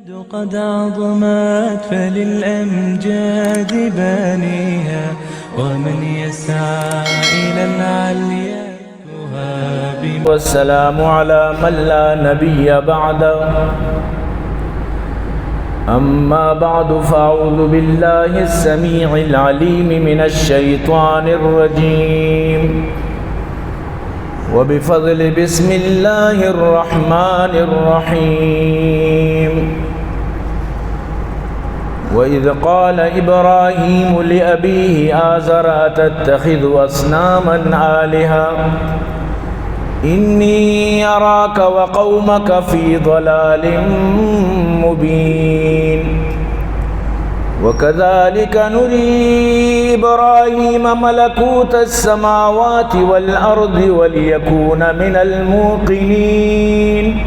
قد عظمت فللأمجاد بانيها، ومن يسعى إلى العليا يهاب. والسلام على من لا نبي بعده. أما بعد، فأعوذ بالله السميع العليم من الشيطان الرجيم. وبفضل بسم الله الرحمن الرحيم. وإذ قال إبراهيم لأبيه آزر أتتخذ أصناما آلهة إني أراك وقومك في ضلال مبين. وكذلك نري إبراهيم ملكوت السماوات والأرض وليكون من الموقنين.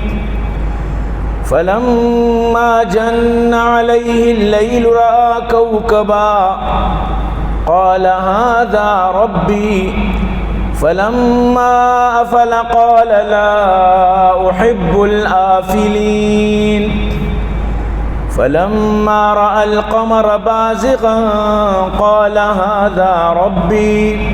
فلما جن عليه الليل رأى كوكبا قال هذا ربي. فلما أفل قال لا أحب الآفلين. فلما رأى القمر بازغا قال هذا ربي.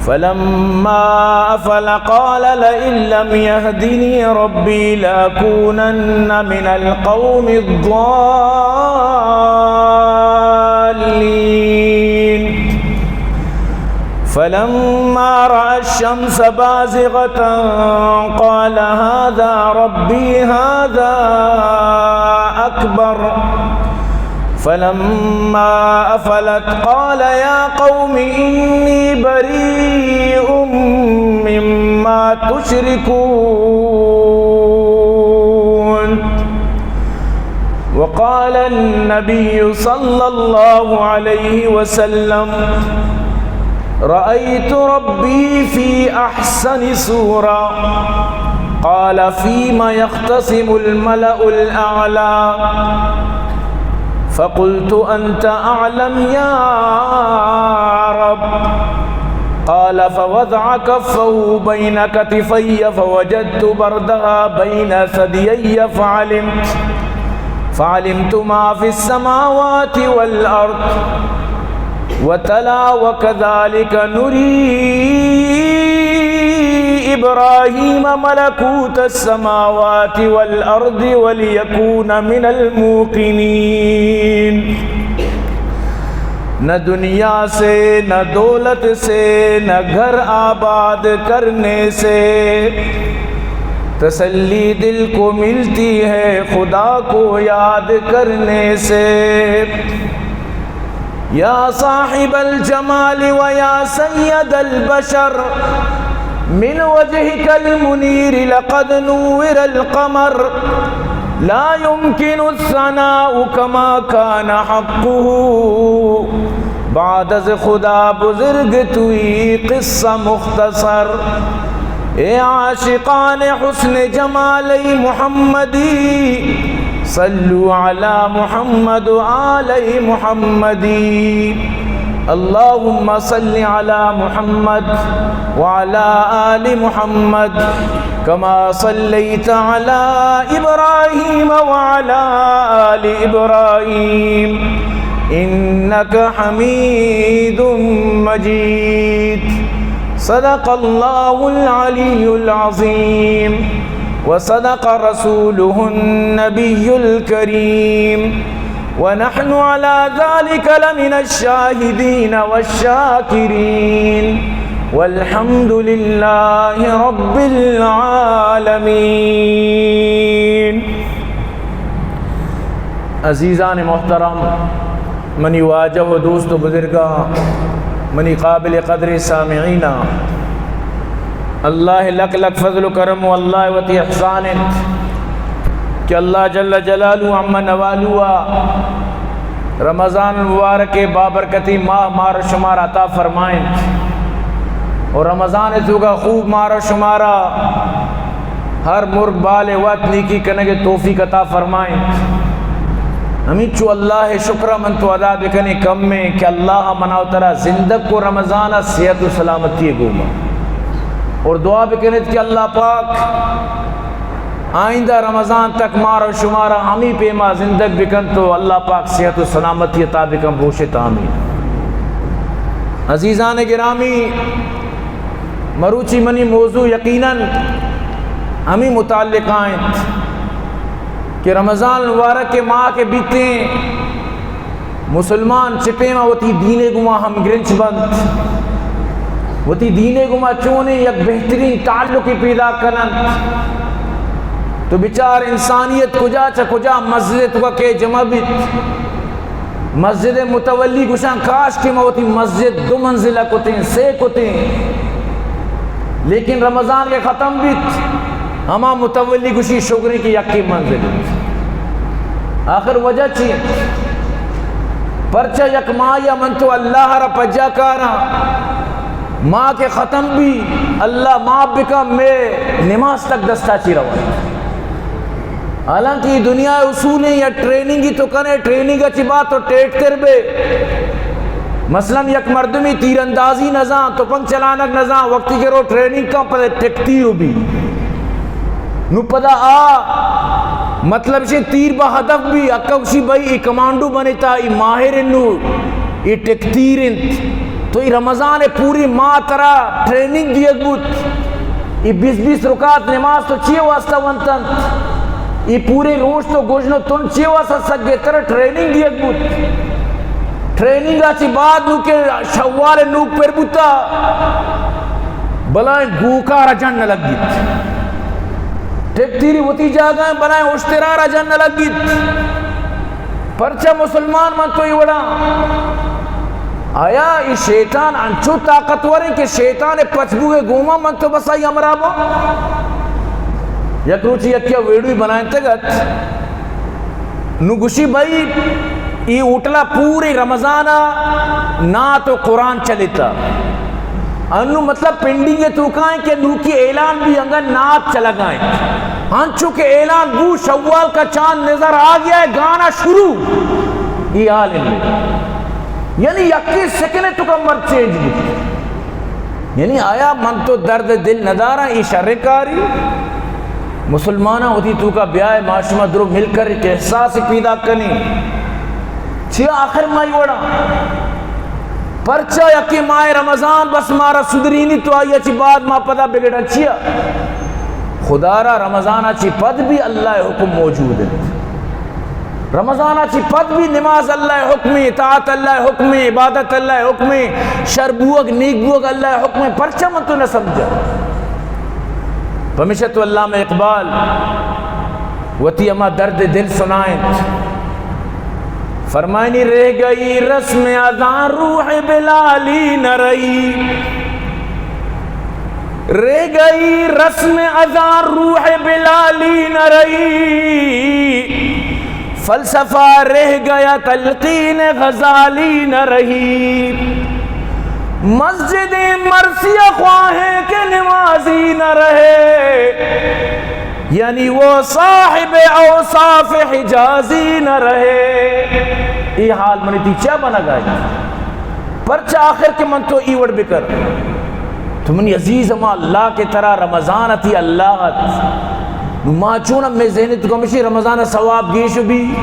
فلما أفل قال لئن لم يهدني ربي لأكونن من القوم الضالين. فلما رأى الشمس بازغة قال هذا ربي هذا أكبر. فلما أفلت قال يا قوم إني بريء مما تشركون. وقال النبي صلى الله عليه وسلم رأيت ربي في أحسن صورة. قال فيم يختصم الملأ الأعلى؟ فقلت أنت أعلم يا رب. قال فوضع كفه بين كتفي فوجدت بردها بين ثديي فعلمت، فعلمت ما في السماوات والأرض. وتلا وكذلك نري إبراهيم ملكوت السماوات والأرض وليكون من الموقنين. نہ دنیا سے، نہ دولت سے، نہ گھر آباد کرنے سے تسلی دل کو ملتی ہے خدا کو یاد کرنے سے۔ يا صاحب الجمال ويا سيد البشر، من وجهك المنير لقد نور القمر، لا يمكن الثناء كما كان حقه، بعد از خدا بزرگ توئی قصہ مختصر۔ اے عاشقان حسن جمال محمدی، صلوا على محمد وآل محمدی۔ اللهم صل على محمد وعلى آل محمد كما صليت على إبراهيم وعلى آل إبراهيم إنك حميد مجيد. صدق الله العلي العظيم وصدق رسوله النبي الكريم ونحن على ذلك لمن الشاهدين والشاكرين والحمد لله رب العالمين. عزیزان محترم، منی واجہ و دوست و بزرگاں، منی قابل قدر سامعیناں، اللہ لک لک فضل و کرم و اللہ وتی احسان انت کہ اللہ جل جلالہ عم نوالہ رمضان المبارک بابرکتی ماہ مار شمار عطا فرمائنت و رمضان توکا خوب مار شمارا ہر مرگ بال ء وت نیکی کنگ ء توفیق عطا فرمائیں۔ ہمینچو اللہ ء شکر ء من تو ادا بکنیں کم ء کہ اللہ ء منا و ترا زندگ کو رمضان ء صحت و سلامتی ء گوما۔ اور دعا بکنیت کہ اللہ پاک آئندہ رمضان تک مارا و شمارا ہمی پیما زندگ بکنت و اللہ پاک صحت و سلامتی عطا بکن، بوشت آمین۔ عزیزان گرامی، مروچی منی موضوع یقیناً ہمی متعلقہ انت کہ رمضان المبارک کے ماہ کے بیتیں مسلمان چہ پیما وتی دینے گوما ہمگرنچ بنت، وتی دینے گوما چونیں یک بہترین تعلقے پیدا کننت، تو بچار انسانیت کجا چہ کجا مسجد توکا کہ جمع بیت۔ مسجد متولی گوشاں، کاش کہ ما وتی مسجد دو منزلہ کتیں، سے کتیں، لیکن رمضان کہ ختم بیت، ہما متولی گوشی شگریں کہ یکے منزل انت۔ آخر وجہ چی انت؟ پرچا یک ماہیا من تو اللہ را پجا کاراں، ماہ کہ ختم بی، اللہ معاف بکن، مئے نماز تک دستا چی روان۔ حالانکہ اے دنیا ءِ اصول ایں، یا ٹریننگی تو کنے، ٹریننگ ءَ چہ بعد تو ٹیٹ تر بے۔ مثلاً یک مردمے تیر اندازی نزان، تپنگ چلانگ نزان، وقتی کہ رو ٹریننگ کن پدا ٹک تیر بی۔ نو پدا آ مطلب شے تیر با ہدف بی، اکا گوشی بھئی اے کمانڈو بنے تا، اے ماہر انو، اے ٹک تیر انت۔ تو اے رمضان ءِ پوری ماہ ترا ٹریننگ دیگ بوت۔ اے بیست بیست رکعت نماز تو چی واسطہ ونتنت؟ اے پورے روچ تو گژن و تن چی واسطہ سگے؟ ترا ٹریننگ دیگ بوت۔ ٹریننگ ءَ چہ بعد نو کہ شوال نوک پر بوتا، بلائیں گوکار جن لگیت۔ ٹک تیری وتی جاگہ ہیں، بلائیں اشترار جن لگیت۔ پرچا مسلمان من تو اے وڑا؟ آیا اے شیطان انچو طاقتور ایں کہ شیطان ءِ پچ بوئے گوما من تو بس آئی ہمراہ بو؟ یک روچی یکیا ویڈیو بنائینتگ ات، نو گوشی بھئی اے ہوٹلا پورے رمضانا نعت و قرآن چلیتا۔ انو مطلب پینڈنگ ءِ توکا ایں کہ نوکی اعلان بی انگا نعت چلگا ایں۔ انچو کہ اعلان بو شوال کا چاند نظر آ گیا ہے، گانا شروع۔ اے حال ایں۔ یعنی یکے سیکنڈ توکا مرد چینج بی۔ یعنی آیا من تو درد دل نداراں؟ اے شر کاری۔ مسلماناں وتی توکا بیائے، ما شما درو مل کر ایک احساس پیدا کنیں۔ چیا آخر ما اے وڑا؟ پرچا یکے ماہ رمضان بس مارا سدرینی تو آئی چی بعد ما پدا بگڑاں؟ چیا؟ خدا را رمضان چی پد بھی اللہ حکم موجود ہے۔ رمضان چی پد بھی نماز اللہ حکم، اطاعت اللہ حکم، عبادت اللہ حکم، شر بوگ نیک بوگ اللہ حکم۔ پرچا من تو نہ سمجھا؟ پمیشا تو علامہ اقبال وتی ہما درد دل سنائیں۔ فرمائنی، رہ گئی رسم اذاں روح بلالی نہ رہی، رہ گئی رسم اذاں روح بلالی نہ رہی، فلسفہ رہ گیا تلقین غزالی نہ رہی، مسجد مرثیہ خواہیں کہ نمازی نہ رہے، یعنی وہ صاحب اوصاف حجازی نہ رہے۔ اے حال منی تئی چیا بنگا ایں؟ پرچا آخر کہ من تو اے وڑ بکر؟ تو منی عزیز، ہما اللہ کہ ترا رمضان تی اللہ ات، نو ما چون ہمے ذہن تو کمشی رمضان ثواب گیش بی؟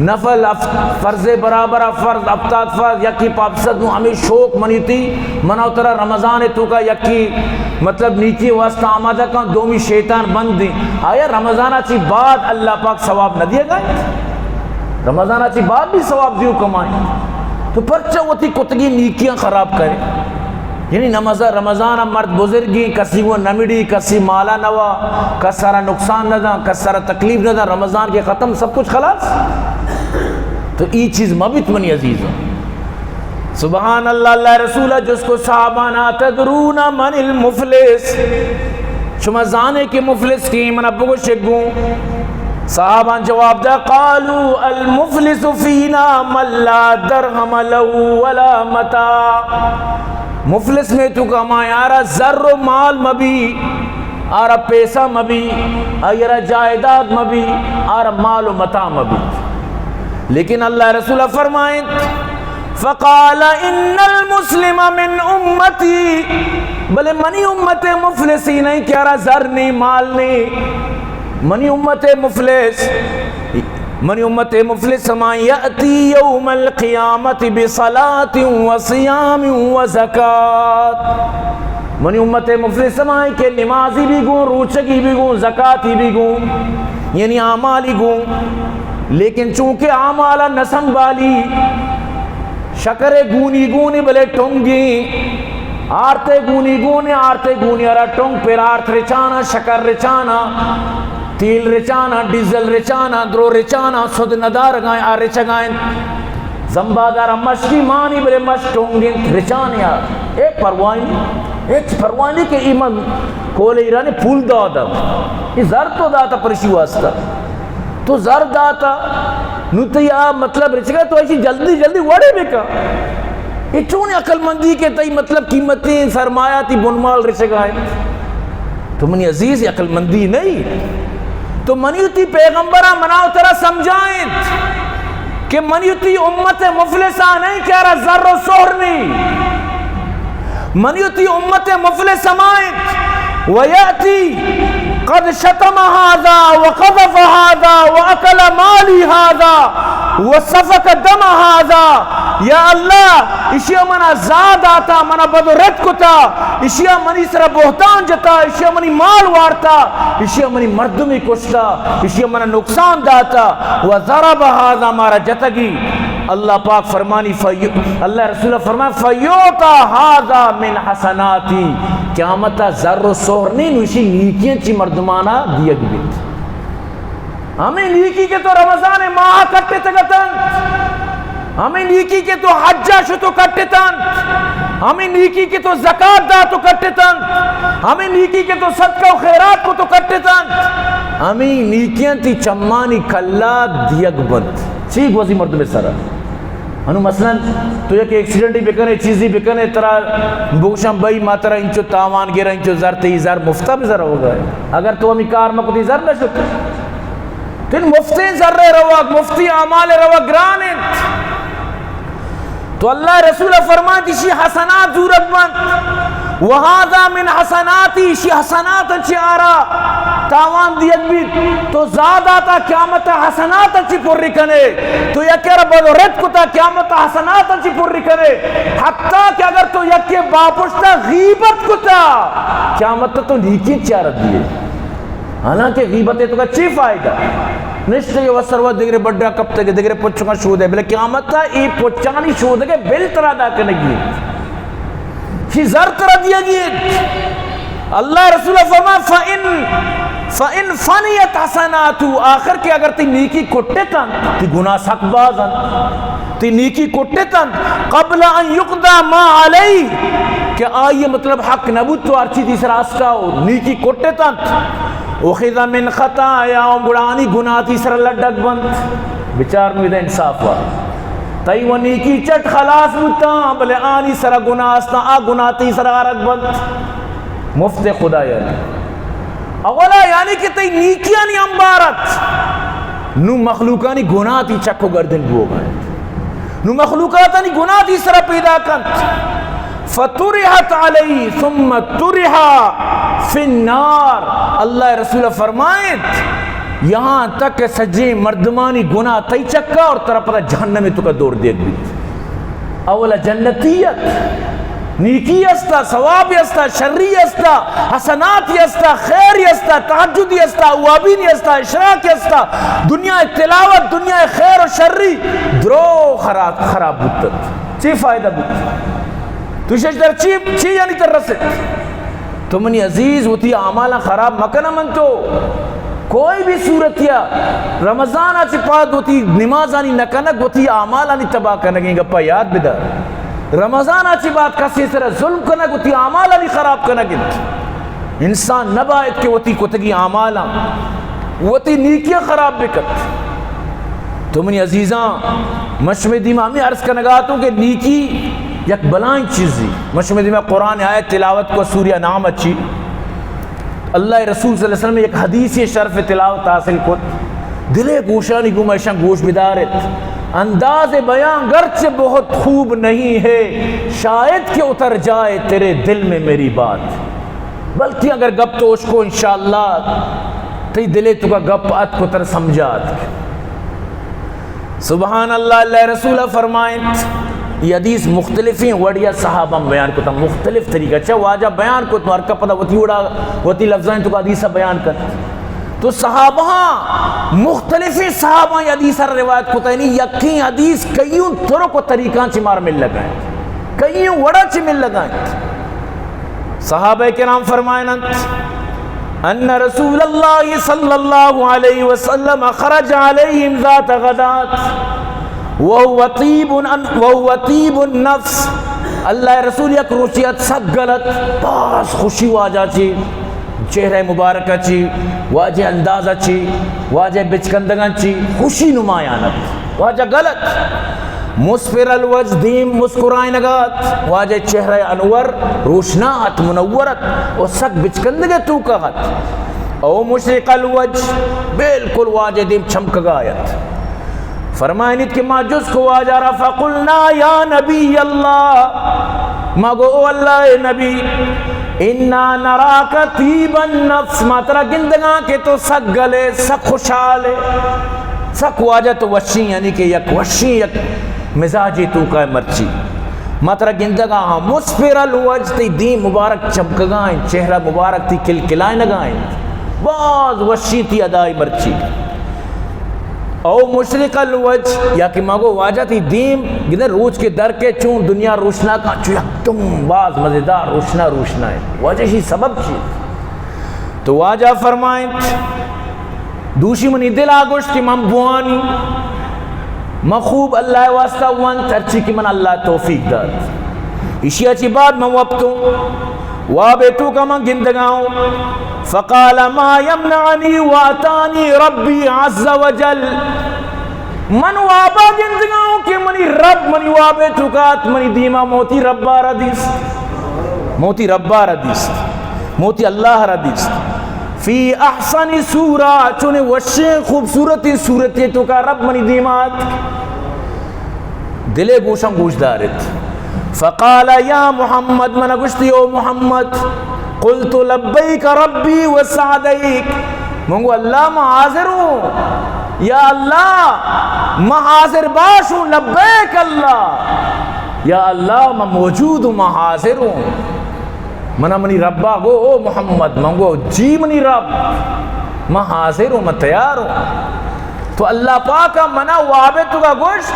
نفل ہفت، فرض برابر فرض، ہفتاد فرض، یکی پہ ہفت صد، نو ہمے شوق منی تی، منا و ترا رمضان توکا یکی مطلب نیکی واسطہ آمادہ کن، دومی شیطان بند دیں۔ آیا رمضان چی بعد اللہ پاک ثواب نہ دیگا؟ رمضان چی بعد بھی ثواب دیو کمائیں۔ تو پرچا وتی کتگی نیکیاں خراب کرے؟ یعنی نماز، رمضان مرد بزرگی، کسی وہ نمڑی، کسی مالا نوا، کس سارا نقصان نہ داں، کس سارا تکلیف نہ داں، رمضان کے ختم، سب کچھ خلاص۔ تو ای چیز مبیت منی عزیزوں۔ سبحان اللہ، اللہ رسول جست کو صحابان، اتدرون من المفلس؟ شما زانے کہ مفلس کی؟ منا بگوش گوں۔ صحابان جواب دا، قالوا المفلس فینا من لا درہم لہ ولا متاع۔ مفلس میں تو کما یارا زر و مال مبی، آرا پیسہ مبی، آرا جائیداد مبی، آرا مال و متاع مبی۔ لیکن اللہ رسول فرمائیں، فقال ان المسلم من امتی، بلے منی امت مفلسی نہیں کہ آرا زر نہیں، مال نہیں۔ منی امت مفلس، منی امت مفلس ہمائی، یأتی یوم القیامت بصلاة و صیام و زکات۔ منی امت مفلس ہمائی کہ نمازی بھی گوں، روچگی بھی گوں، زکاتی بھی گوں، یعنی اعمالی گوں، لیکن چونکہ اعمالا نہ سنبھالی، شکر گونی گونی بلے ٹنگی، آرت گونی گونی، آرت گونی ارا ٹنگ پر آرت رچانا، شکر رچانا، تیل رچانا، ڈیزل رچانا، درو رچانا، سد ندارگائیں، آ رچگائیں۔ زمبادار مشکی مانی بلے مش ٹنگیں رچانیا۔ اے پرواہ نہیں، ہچ پرواہ نہیں کہ ای من کول ایرانی پول داتا۔ ای زر تو داتا پرشی واسطہ۔ تو زر داتا، نو تئی آ مطلب رچگا، تو ایشی جلدی جلدی وڑے بکا۔ اے چون عقل مندی کہ تئی مطلب قیمتیں سرمایہ تی بنمال رچگا ہے؟ تو منی عزیز، عقل مندی نہیں۔ تو منی تی پیغمبرا منا و ترا سمجھائیں کہ منی تی امت مفلسا نہیں کہ ارا زر و سہر نہیں۔ منی تی امت مفلس ہمائیں، ویأتی قد شتم هذا وقذف هذا وأكل مال هذا وسفك دم هذا۔ یا اللہ، اشیا منا زا داتا، منا بد و رد کتا، اشیا منی سرا بہتان جتا، اشیا منی مال وارتا، اشیا منی مردمی کشتا، اشیا منا نقصان داتا، وضرب هذا، مارا جتگی۔ اللہ پاک فرمانی، فیو-، اللہ رسول فرمان، فیعطی هذا من حسناتی، قیامتا زر و سہر نہیں، نوشی نیکیاں چی مردمانا دیگ بیت۔ ہمیں نیکی کہ تو رمضان ماہ کٹتگ اتنت، ہمیں نیکی کہ تو حجا شتو کٹتنت، ہمیں نیکی کہ تو زکات داتو کٹتنت، ہمیں نیکی کہ تو صدقہ و خیرات کتو کٹتنت، ہمیں نیکیاں تی چمانی کلا دیگ بنت۔ چی گوزی مردم سرا؟ انو مثلاً تو یک ایکسیڈنٹی بکنے، چیزی بکنے، ترا بگوشن، بھئی، ما ترا انچو تاوان گرا، انچو زر، تئی زر مفتا بزر ہوگا۔ اگر تو ہمی کار مکتی، زر نہ شت۔ تن مفتیں زر روگ، مفتی اعمال روگ گران انت۔ تو اللہ رسول فرمائیت، اشی حسنات زورگ بنت۔ وهذا من حسناتی، اشی حسنات چی آرا تاوان دیگ بیت۔ تو زا داتا، قیامت حسنات چی پوری کنے۔ تو یکے را بد و رد کتا، قیامت حسنات چی پوری کنے۔ حتی کہ اگر تو یکے باپشتا غیبت کتا، قیامت تو نیکی چارت دیے۔ حالانکہ غیبت تو کا چی فائدہ؟ نشتے و سروا دگرے بڈا کپتے کہ دگرے پچھو کا شودے، بلے قیامت تا ای پچانی شودگے بل ترا دا کنگی۔ چی زر ترا دیگی۔ اللہ رسول فرما، فَإِن، فَإِن فَنِيَتْ حَسَنَاتُهُ، آخر کہ اگر تی نیکی کٹتن، تی گناہ سک بازن، تی نیکی کٹتن، قَبْلَ أَن يُقْضَى مَا عَلَيْهِ، کہ آئی مطلب حق نبوت تو ہرچی تی سر آسکا ہو، نیکی کٹتن، أُخِذَ مِنْ خَطَايَاهُمْ، گڑا آنی گناہ تی سر لڈگ بنت۔ بچار نو ادا انصاف وا۔ تئی و نیکی چٹ خلاص بوتاں، بلے آنی سرا گناہ استاں، آ گناہ تئی سرا آرگ بنت۔ مفت خدا یعنی۔ اولا یعنی کہ تئی نیکیانی انبارت۔ نو مخلوقانی گناہ تی چک و گردن بوگا انت۔ نو مخلوقاتانی گناہ تی سرا پیدا کنت۔ فَطُرِحَتْ عَلَيْهِ ثُمَّ طُرِحَ فِي النَّارِ۔ اللہ رسول فرمائیت، یہاں تک کہ سجیں مردمانی گناہ تئی چکا اور ترا پدا جہنم تو کا دور دیگ بیت۔ اولا جنتیت، نیکی استا، ثواب استا، شری استا، حسنات استا، خیر استا، تہجد استا، اوابین استا، اشراق استا، دنیا تلاوت، دنیا خیر و شری، درو خراب، خراب بوتت۔ چی فائدہ بوت؟ تو شش در چی، چی یعنی تر رسیت؟ تو منی عزیز، وتی اعمالاں خراب مکن۔ من تو کوئی بھی صورتیا رمضان چی پاد وتی نمازانی نکنگ، وتی اعمالانی تباہ کنگیں گپا یاد بدار۔ رمضان چی بعد کسی سر ظلم کنگ، وتی اعمالانی خراب کنگ انت۔ انسان نباید کہ وتی کتگی اعمالاں، وتی نیکیاں خراب بکت۔ تو منی عزیزاں، من شمے دیما ہمیں عرض کنگاتوں کہ نیکی یک بلائیں چیزی۔ من شمے دیما قرآن آیت تلاوت کو، سورہ انعام اچی۔ اللہ رسول صلی اللہ علیہ وسلم یک حدیث شرف تلاوت حاصل کت۔ دلے گوشانی گوما اشاں گوش بدارت۔ انداز بیان گرچہ بہت خوب نہیں ہے، شاید کہ اتر جائے تیرے دل میں میری بات۔ بلکہ اگر گپ تو اشکو انشاءاللہ تئی دلے توکا گپ اتک و ترا سمجھا اتک۔ سبحان اللہ، اللہ رسول فرمائنت، یہ حدیث مختلفیں وڑیا صحابہ بیان کتا، مختلف طریقہ چا واجہ بیان کت، ہر کا پدا وتی وڑا، وتی لفظاں توکا حدیث بیان کت۔ تو صحابہ، مختلفیں صحابہ یہ حدیث روایت کتا، یعنی یقین حدیث کئیوں طرق و طریقاں چی مار مل لگا ہے، کئیوں وڑا چی مل لگا ہے۔ صحابہ کرام فرمائنت، ان رسول اللہ صلی اللہ علیہ وسلم خرج علیہم ذات غدات وهو طیب، وهو طیب النفس۔ اللہ رسول یک روچی ات، سک گل ات، باز خوشی واجہ چی، چہرہ مبارکہ چی، واجہ اندازہ چی، واجہ بچکندگاں چی خوشی نمایان ات۔ واجہ گل ات، مسفر الوجہ، دیم مسکرائینگا ات، واجہ چہرہ انور روشنا ات، منور ات، و سک بچکندگے توکا ات۔ او مشرق الوجہ، بالکل واجہ دیم چمکگا ات۔ فرمائنیت کہ ما جست کو واجہ را، فقلنا یا نبی اللہ، ما گو او اللہ نبی، انا نراک طیب النفس، ما ترا گندگاں کہ تو سک گلے، سک خوشحالے، سک واجہ تو وشیں، یعنی کہ یک وشیں، یک مزاجے توکا مرچی۔ ما ترا گندگا ہاں، مسفر الوجہ، تئی دیم مبارک چمکگا انت، چہرہ مبارک تئی کلکلائینگا انت، باز وشیں تئی ادائی مرچی۔ او مشرق الوجہ، یا کہ ما گو واجہ تئی دیم، گندے روچ کہ در کئے چون دنیا روشنا کا، چو یکدم باز مزیدار روشنا روشنا ہے۔ واجہ شی سبب چی؟ تو واجہ فرمائنت، دوشی منی دل آ گوشت کہ من بوانی، من خوب اللہ واسطہ ونت، ہرچی کہ من اللہ توفیق دات۔ اشیا چی بعد من وپتوں، وابے توکا من گندگاؤں۔ فقال ما یمنعنی واتانی ربی عز وجل۔ من وابا گندگاؤں کہ منی رب منی وابے توکا ات، منی دیما موتی ربا را دیست۔ موتی ربا را دیست۔ موتی اللہ را دیست۔ فی احسن صورہ، چونیں وشیں خوبصورتیں صورتے توکا رب منی دیما ات۔ دلے گوشاں گوش دارت۔ فقال یا محمد، من گوشتی او محمد، قلت لبیک ربی و سعدیک، من گو اللہ من حاضر ہوں، یا اللہ من حاضر باش ہوں، لبیک اللہ، یا اللہ من موجود ہوں، من حاضر ہوں۔ منا منی ربا گو او محمد، من گو جی منی رب، من حاضر ہوں، من تیار ہوں۔ تو اللہ پاک منا وابے توکا گوشت،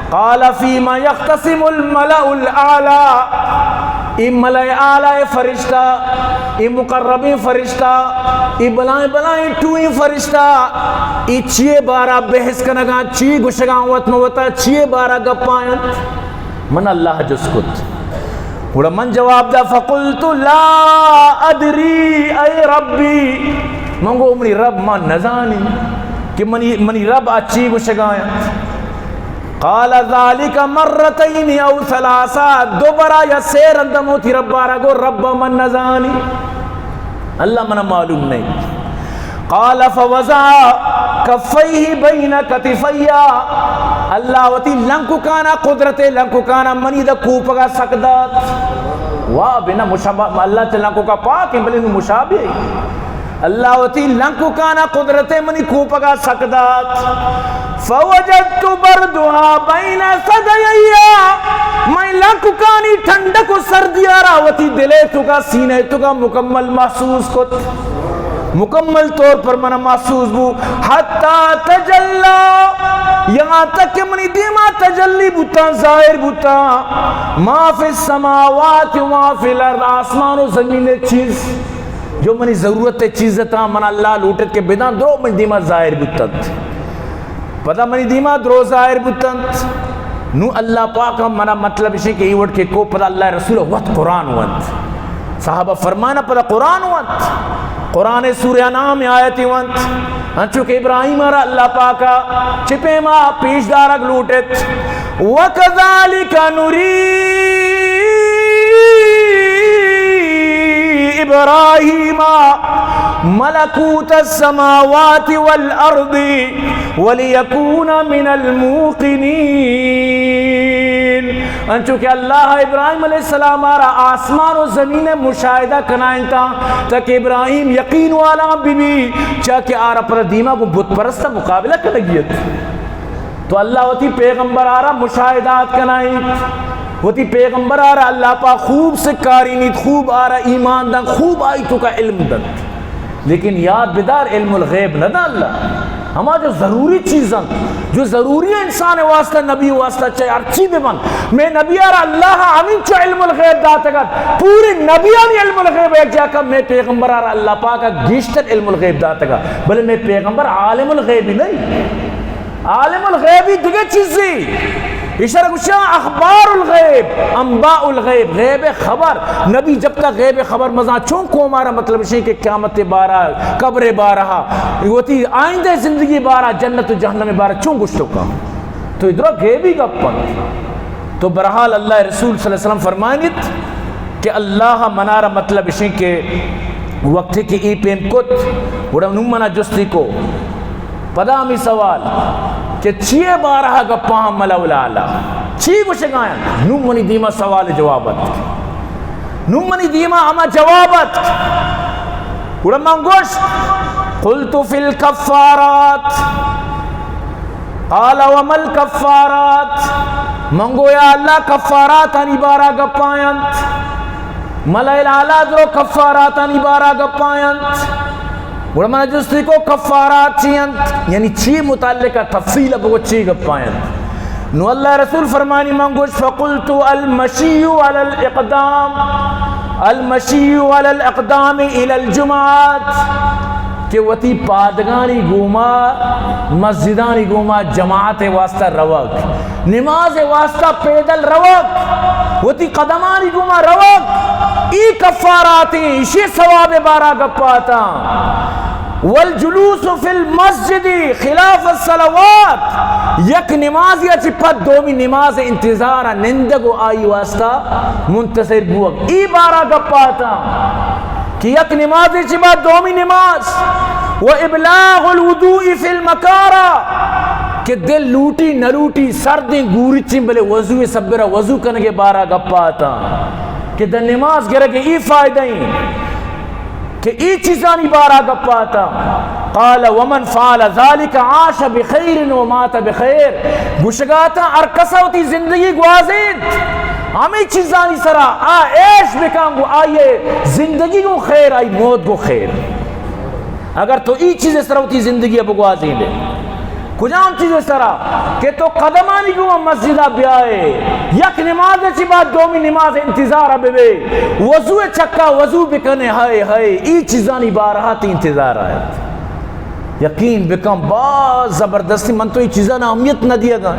قال فیما یختصم الملأ الاعلی، اے ملأ اعلی فرشتہ، اے مقربیں فرشتہ، اے بلائیں بلائیں ٹوئیں فرشتہ، اے چیے بارا بحث کنگا، چی گوشگا وت مہ وتا، چیے بارا گپاینت؟ من اللہ جست کت۔ گڑا من جواب دا، فقلت لا ادری اے ربی، من گو منی رب من نزانی کہ منی، منی رب اچی گوشگا انت۔ قال ذلک مرتین او ثلاثا، دو برا یا سے رندا من وتی ربا را گو رب من نزانی۔ اللہ منا معلوم نہیں۔ قال فوضع کفیہ بین کتفی، اللہ وتی لنککانا، قدرت لنککانا منی دا کوپگا سک دات۔ واہ بنا مشابہ، اللہ چہ لنککا پاک ہیں، بلے نو مشابہ۔ اللہ وتی لنککانا قدرت منی کوپگا سک دات۔ فوجدت بردها بین ثدیی، من لنککانی ٹھنڈک و سردیا را وتی دلے توکا، سینے توکا مکمل محسوس کت، مکمل طور پر منا محسوس بو۔ حتی تجلی، یہاں تک کہ منی دیما تجلی بوتاں، ظاہر بوتاں، ما فی السماوات و ما فی الارض، آسمان و زمین چیز جو منی ضرورت چیز تاں، من اللہ لوٹت کہ بداں، درو منی دیما ظاہر بوتنت۔ پدا منی دیما درو ظاہر بوتنت۔ نو اللہ پاک ہم منا مطلب اشیں کہ ای وڑ کہ کو، پدا اللہ رسول وت قرآن ونت۔ صحابہ فرمانا پدا قرآن ونت۔ قرآن سورہ انعام آیتی ونت۔ انچو کہ ابراہیم را اللہ پاکا چہ پیما پیش دارگ لوٹت۔ وکذالک نری ابراہیم ملکوت السماوات والارض ولیکون من الموقنین۔ انچو کہ اللہ ءَ ابراہیم علیہ السلام ءَ را آسمان و زمین ءِ مشاہدہ کنائینتا، تاکہ ابراہیم یقین والا بہ بی، چا کہ آ را پدا دیما گوں بت پرست ءَ مقابلہ کنگی ات۔ تو اللہ وتی پیغمبر ءَ را مشاہدات کنائینت، وتی پیغمبر ءَ را اللہ پاک خوب سکارینیت، خوب آ را ایمان دنت، خوب آئی توکا علم دنت۔ لیکن یاد بدار، علم الغیب نہ دا اللہ۔ ہما جو ضروری چیز انت، جو ضروری انسان واسطہ، نبی واسطہ، چاہے ہرچی بہ بنت، مئے نبی ءَ را اللہ ءَ ہمینچو علم الغیب داتگ ات۔ پورے نبیانی علم الغیب یک جاہ کن، مئے پیغمبر ءَ را اللہ پاک ءَ گیشتر علم الغیب داتگ ات۔ بلے مئے پیغمبر عالم الغیب ہی نہیں۔ عالم الغیب ہی دگہ چیزے۔ ایشرا گوشاں اخبار الغیب، انباء الغیب، غیب خبر۔ نبی جب تک غیب خبر مزان، چون قوم ءَ را مطلب شے کہ قیامت بارہ، قبر بارہ، وتی آئندہ زندگی بارہ، جنت و جہنم بارہ چون گشتو کن؟ تو ادرا غیبی گپ انت۔ تو بہرحال اللہ رسول صلی اللہ علیہ وسلم فرمائنیت کہ اللہ منا را مطلب شے کہ وقت کہ ای پیم کت، گڑا نوں منا جستی کو، پدا ہمے سوال کہ چیئے بارہ گپاں ملول اعلی؟ چی گوشگایاں؟ نوں منی دیما سوال جواب ات۔ نوں منی دیما ہما جواب ات۔ گڑا من گوشت، قلت فی الکفارات۔ قال وما الکفارات؟ من گو یا اللہ، کفاراتانی بارہ گپاینت۔ ملائے الاعلی درو کفاراتانی بارہ گپاینت۔ گڑا من جستی کو کفارات چی انت؟ یعنی چی متعلقہ تفصیل بگو چی گپاینت؟ نو اللہ رسول فرمانی من گوش فقلت المشی علی الاقدام، المشی علی الاقدام الی الجمعات، کہ وتی پادگانی گوما مسجدانی گوما جماعت واسطہ روگ، نماز واسطہ پیدل روگ، وتی قدمانی گوما روگ، ای کفاراتیں، اشی ثواب بارہ گپاتاں۔ والجلوس فی المسجد خلاف الصلوات، یک نمازی چی پد دومی نماز انتظار نندگ و آئی واسطہ منتظر بوگ، ای بارہ گپاتاں کہ یک نمازی چی بعد دومی نماز، و ابلاغ الوضوء فی المکارہ، کہ دل لوٹی نہ لوٹی سردیں گورچیں بلے وضو سبرا وضو کنگے بارہ گپاتاں کہ در نماز گرگ ای فائدہ ایں۔ کہ ای چیزانی بارہ گپاتا۔ قال ومن فعل ذلك عاش بخير ومات بخير۔ گوشگاتا ہر کسا وتی زندگی گوازینت ہمیں چیزانی سرا، آ عیش بکن گو آئیے زندگی گو خیر، آئی موت گو خیر۔ اگر تو ای چیز سرا وتی زندگی بگوازینے، کجام چیز سرا کہ تو قدمانی گوما مسجدا بیائے، یک نماز چی بعد دومی نماز انتظار ببے، وضو چکا وضو بکنے، ہائے ہائے، ای چیزانی بارہا تی انتظار آیت۔ یقین بکن باز زبردستی، من تو ای چیزان اہمیت نہ دیگا۔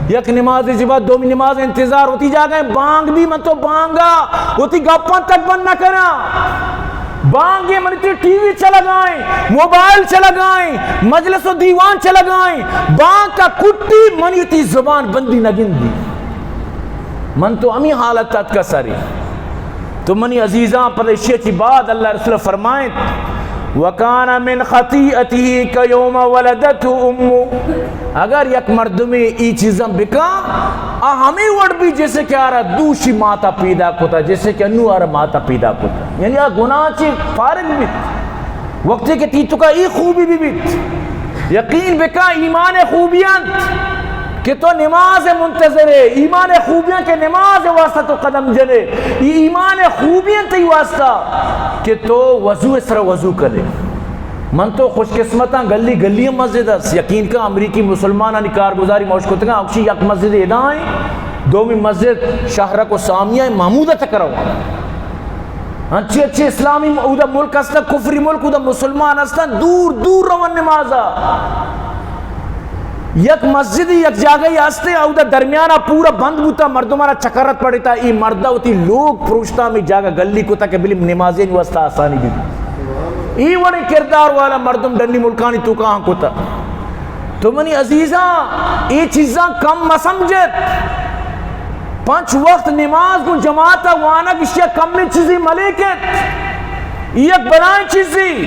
یک نماز چی بعد دومی نماز انتظار، وتی جاگہ بانگ بھی من تو بانگا وتی گپاں تک بند نہ کنا۔ بانگے منی تی ٹی وی چلگائیں، موبائل چلگائیں، مجلس و دیوان چلگائیں، بانگ کا کٹی منی تی زبان بندی نہ گندی۔ من تو ہمیں حالت اتکا سری۔ تو منی عزیزاں، پر اشی چی بعد اللہ رسول فرمائیں، وکان من خطیئته کیوم ولدته امه۔ اگر یک مردمے ای چیزاں بکا، آ ہمیں وڑ بھی جیسے کہ آرا دوشی ماتا پیدا کتا، جیسے کہ انو آرا ماتا پیدا کتا۔ یعنی آ گناہ چی فارغ بیت۔ وقتی کہ تی توکا ای خوبی بھی بیت، یقین بکا ایمان خوبی انت کہ تو نماز منتظر ہے، ایمان خوبی انت کہ نماز واسطہ تو قدم جنے، ای ایمان خوبی انت ای واسطہ کہ تو وضو سر وضو کنے۔ من تو خوش قسمتاں، گلی گلی مسجد است۔ یقین کا امریکی مسلمانانی کارگزاری موش کتگاں، اکشی یک مسجد ادا ہیں، دومی مسجد شہرک و سامیہ ہیں، محمود چکر ہوا۔ انچی اچھی اسلامی اودا ملک است، کفری ملک، اودا مسلمان است، دور دور روان نمازا۔ یک مسجد یک جاگہ ہستے، اودا درمیانا پورا بند بوتا، مردمانا چکرت پڑتا، ای مردا وتی لوگ پروشتا، ہمیں جاگہ گلی کتا کہ بلی نمازی واسطہ آسانی بھی۔ ای وڑیں کردار والا مردم ڈنی ملکانی توکا ہاں کتا۔ تو منی عزیزاں، ای چیزاں کم مسمجھت۔ پنچ وقت نماز گوں جماعت وانگ اشیا کمیں چیزی ملیکت۔ ای یک بلائیں چیزی۔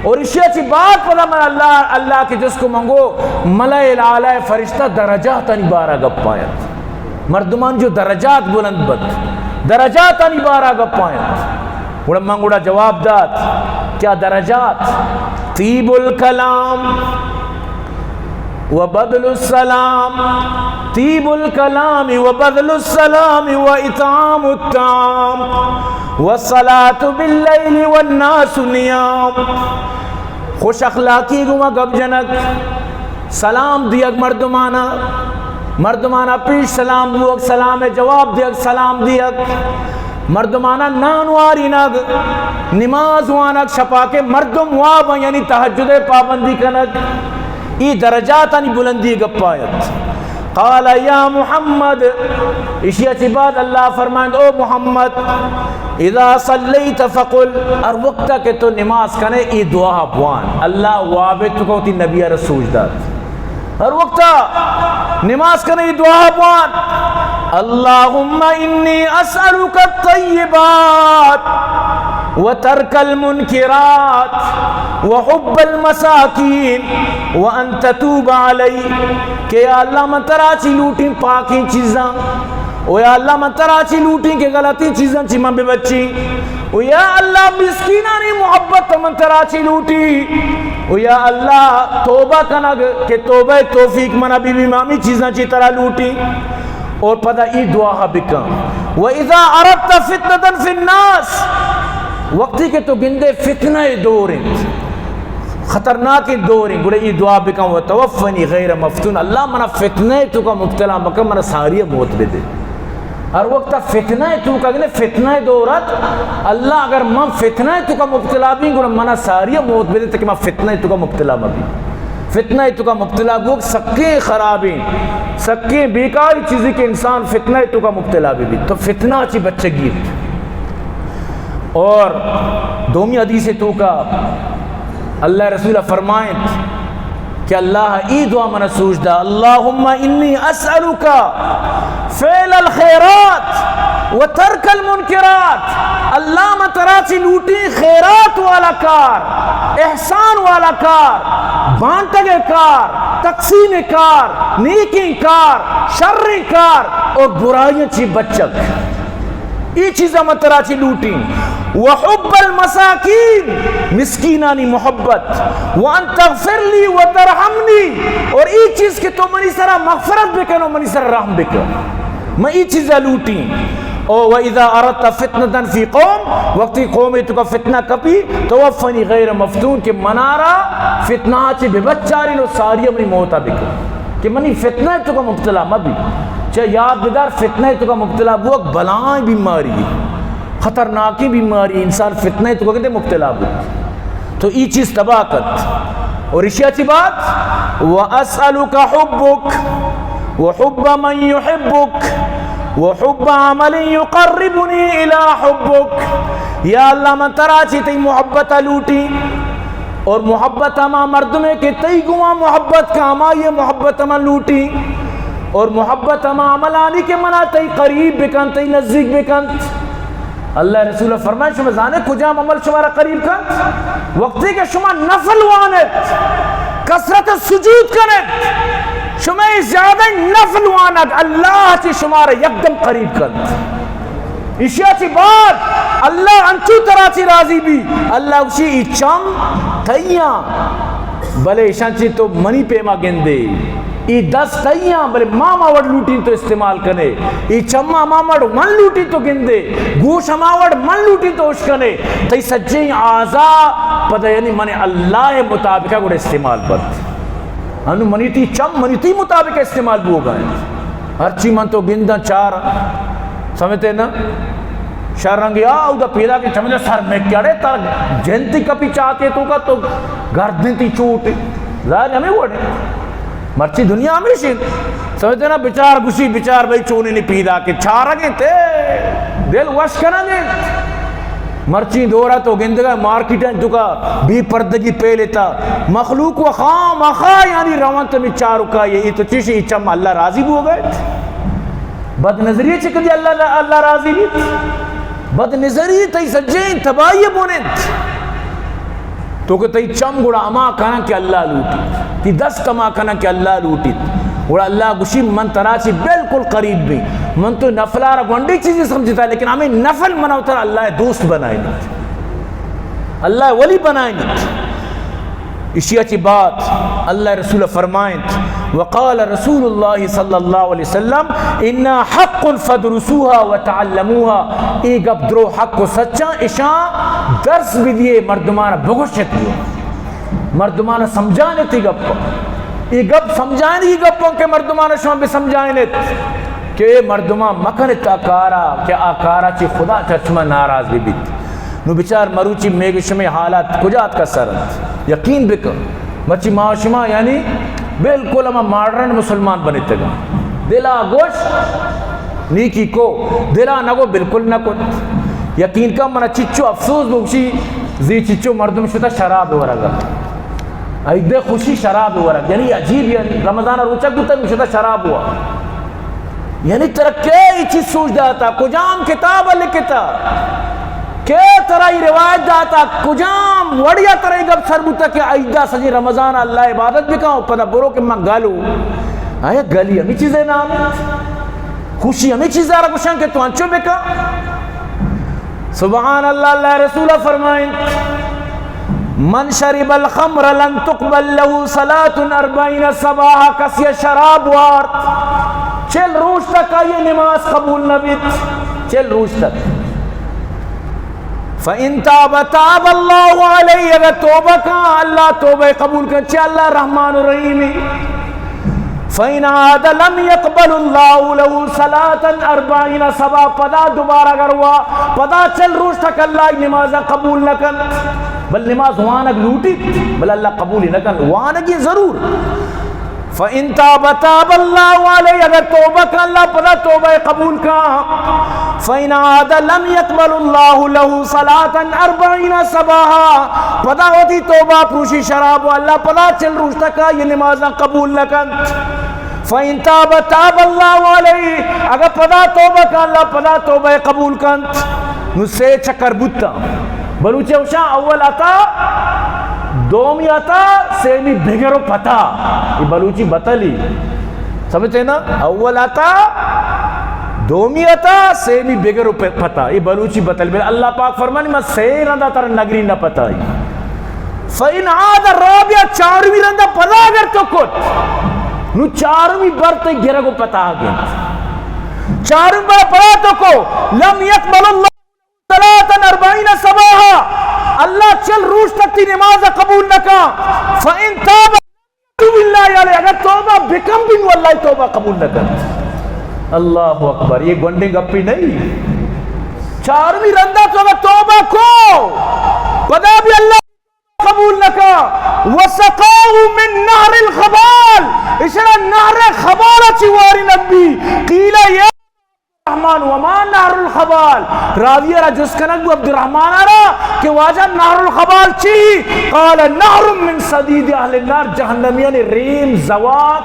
اور اشیا چی بعد پدا من اللہ، اللہ کے جس کو منگو، ملائے الاعلی فرشتہ درجاتانی بارا گپایت۔ مردمان جو درجات بلند بنت، درجاتانی بارا گپاں انت۔ گڑا من گڑا جواب دات، کیا درجات؟ طیب الکلام و بذل السلام، طیب الکلام و بذل السلام و اطعام الطعام و الصلاة باللیل والناس نیام۔ خوش اخلاقی گوما گپ جنگ، سلام دیگ مردمانا، مردمانا پیش سلام بوگ، سلام جواب دیگ، سلام دیگ، مردمانا نان وارینگ، نماز وانگ، شپا کہ مردم واب، یعنی تہجد پابندی کنگ، ای درجاتانی بلندی گپایت۔ قال یا محمد، اشیا چی بعد اللہ فرمائند، او محمد، اذا صلیت فقل، ہر وقتا کہ تو نماز کنے، ای دعا بوان۔ اللہ واب تو کو تی نبی رسول دات۔ ہر وقتا نماز کنے، ای دعا بوان۔ اللهم إني أسألك الطيبات وترك المنكرات وحب المساكين وأن تتوب علي۔ کہ یا اللہ، من ترا چی لوٹیں پاکیں چیزاں، او یا اللہ، من ترا چی لوٹیں کہ غلطیں چیزاں چی من ببچیں، او یا اللہ، مسکینانی محبت من ترا چی لوٹی، او یا اللہ، توبہ کنگ کہ توبہ توفیق منا بی بی، من ہمی چیزاں چی ترا لوٹی۔ اور پدا ای دعا بکن، وإذا أردت فتنة في الناس، وقتی کہ تو گندے فتنہ دور انت، خطرناکیں دور انت، گڑا ای دعا بکن، وتوفني غير مفتون، اللہ منا فتنہ توکا مبتلا مکن، منا ساری موت بدے۔ ہر وقت فتنہ توکا گندے، فتنہ دور ات، اللہ اگر من فتنہ توکا مبتلا بیں، گڑا منا ساری موت بدے تاکہ من فتنہ توکا مبتلا مبیں۔ فتنہ توکا مبتلا بوگ سکیں خرابیں، سکیں بیکاری چیزی کہ انسان فتنہ توکا مبتلا بی۔ تو فتنہ چی بچگی۔ اور دومی حدیث توکا اللہ رسول فرمائیں کہ اللہ ای دعا من سوچ دا، اللهم إني أسألك فعل الخيرات وترك المنكرات۔ اللہ من ترا چی لوٹی خیرات والا کار، احسان والا کار، بانٹگ کار، تقسیم کار، نیکیں کار، شریں کار اور برائیاں چی بچگ۔ ای چیزاں من ترا چی لوٹیں۔ وحب المساکین، مسکینانی محبت۔ وان تغفر لی وترحمنی، اور ای چیز کہ تو منی سرا مغفرت بکن و منی سرا رحم بکن۔ من ای چیزا لوٹیں۔ او واذا اردت فتنة فی قوم، وقتی قوم توکا فتنہ کپی، توفنی غیر مفتون، کہ منارا فتنہ چی ببچارین و ساری منی موتا بکن۔ کہ منی فتنہ توکا مبتلا مبی۔ چہ یاد بدار، فتنہ توکا مبتلا بوگ بلائیں بیماری، خطرناکیں بیماری، انسان فتنہ توکا کدے مبتلا بو تو ای چیز تباہ کت۔ اور اشیا چی بات؟ واسألک حبک وحب من یحبک وحب عمل یقربنی الی حبک۔ یا اللہ، من ترا چی تئی محبت لوٹی۔ اور محبت ہما مردمے کہ تئی گواں محبت کا، ہمائی محبت من لوٹی۔ اور محبت ہما عملانی کہ منا تئی قریب بکن، تئی نزدیک بکن۔ اللہ رسول فرمائے، شما زانے کجام عمل شمارا قریب کن؟ وقتی کہ شما نفل وانت، کثرت سجود کنت، شما زیادہ نفل وانگ اللہ چی شمارا یکدم قریب کنت۔ اشیا چی بعد اللہ انچو ترا چی راضی بی، اللہ گوشی، ای چم تئیاں، بلے اشاں چی تو منی پیما گندے۔ ای دست تئیاں، بلے ما ہما وڑ لوٹیں تو استعمال کنے۔ ای چم ہما وڑ من لوٹیں تو گندے، گوش ہما وڑ من لوٹیں تو اشکنے۔ تئی سجیں اعضا پدا یعنی من اللہ مطابقہ گڑا استعمال بنت۔ انو منی تی چم منی تی مطابق استعمال بوگا انت۔ ہرچی من تو گنداں چار، سمجھتے نا؟ شر رنگی آ اودا پیدا کہ چمجا سر میں کڑے تر جنتی کپی چاتے توکا تو گردن تی چوٹ۔ ظاہر ہمیں وڑے۔ مرچی دنیا ہمیش انت۔ سمجھتے نا؟ بچار گوشی، بچار بھائی چونی نی پیدا کہ چارگے تے دل وش کنگے۔ مرچی دورا تو گندگا مارکیٹ انت توکا بے پردگی پھیلتا، مخلوق و خام خا یعنی روان تمی چاروکا، یہ تو چیشی چم اللہ راضی بو گئے۔ بد نظری چکدی اللہ، اللہ راضی بیت۔ بد نظری تئی سجیں تباہی بنت۔ تو کہ تئی چم گڑا ہما کنن کہ اللہ لوٹیت، تئی دست ہما کنن کہ اللہ لوٹیت۔ گڑا اللہ گوشی، من ترا چی بالکل قریب بیں۔ من تو نفل ءَ را گونڈیں چیزے سمجھتا، لیکن ہمیں نفل منا و ترا اللہ ءِ دوست بنائینت، اللہ ءِ ولی بنائینت۔ اشیا چی بعد اللہ ءِ رسول فرمائنت، وقال رسول اللہ صلی اللہ علیہ وسلم، انها حق فادرسوها وتعلموها، اے گپ درو حق و سچاں، اشاں درس بدیے، مردمان بگوشت۔ مردمان سمجھائینت اے گپ۔ اے گپ سمجھائینگی گپ کہ مردمان شما بسمجھائینت کہ اے مردمان مکنت آ کارا کہ آ کارا چی خدا چہ شما ناراض بہ بیت۔ نو بچار مروچی میگ شمے حالات کجا اتکا سر انت؟ یقین بکن۔ مرچی ما شما یعنی بالکل ہما ماڈرن مسلمان بنتگاں۔ دلا گوش نیکی کو، دلا نگو بالکل نہ کت۔ یقین کن منا چچو افسوس بوشی، زی چچو مردم شتا شراب ورگا۔ عید خوشی شراب ورگ، یعنی عجیب، یعنی رمضان روچک بوتا شتا شراب ہوا۔ یعنی ترا کئے اے چیز سوج داتا؟ کجام کتاب لکھتا؟ کئے ترا اے روایت داتا؟ کجام وڑیا ترا اے گپ سر بوتا کہ عیدا سجیں رمضان اللہ عبادت بکن و پدا برو کہ من گلو؟ آیا گلی ہمیں چیزے نام انت؟ خوشی ہمیں چیزا را گوشن کہ تو انچو بکن؟ سبحان اللہ، اللہ رسول فرمائیں، من شرب الخمر لم تقبل له صلاة أربعين صباحا، کسی شراب وارت، چل روچ تک آئی نماز قبول نہ بیت، چل روچ تک۔ فإن تاب تاب الله عليه، اگر توبہ کن، اللہ توبہ قبول کن، چہ اللہ رحمان و رحیمی۔ فإن عاد لم يقبل الله له صلاة أربعين صباحا، پدا دوبارہ اگر وا، پدا چل روچ تک اللہ نماز قبول نہ کن، بل نماز وانگ لوٹیت، بل اللہ قبول نہ کن، وانگی ضرور۔ فإن تاب تاب الله عليه، اگر توبہ کن، اللہ پدا توبہ قبول کن۔ فإن عاد لم يقبل الله له صلاة أربعين صباحا، پدا وتی توبہ پروشی شراب و اللہ پدا چل روچ تکا یہ نمازاں قبول نہ کنت۔ فإن تاب تاب الله عليه، اگر پدا توبہ کن، اللہ پدا توبہ قبول کنت۔ نو سے چکر بوتا۔ بلوچی اوشاں اول عطا، دومی عطا، سیمی بگر و پتا۔ یہ بلوچی بتلی۔ سمجھتے نا؟ اول عطا، دومی عطا، سیمی بگر و پ-، پتا۔ یہ بلوچی بتلی۔ بل اللہ پاک فرمانی، من سے رندا تر نگری نہ پتائی۔ فإن عاد الرابعة، چارمی رندا پدا اگر تو کت، نو چارمی بر تے گرگ و پتا گنت۔ چارمی بر پدا تو کو، لم يقبل الله صلاة أربعين صباحا، اللہ چل روچ تک تی نماز قبول نہ کا۔ فإن تاب بالله عليه، اگر توبہ بکن بھی نو اللہ توبہ قبول نہ کن۔ اللہ اکبر، یہ گونڈیں گپی نہیں۔ چارمی رندا تو اگر توبہ کو، پدا بھی اللہ قبول نہ کا۔ وسقاه من نهر الخبال، اشرا نهر خبال چی واری نبی۔ قيل يا عبد الرحمن وما نهر الخبال؟ راوی را جست کنگ بو عبدالرحمن را کہ واجہ نهر الخبال چی؟ قال نهر من صديد أهل النار، جہنمیان ریم، زواک،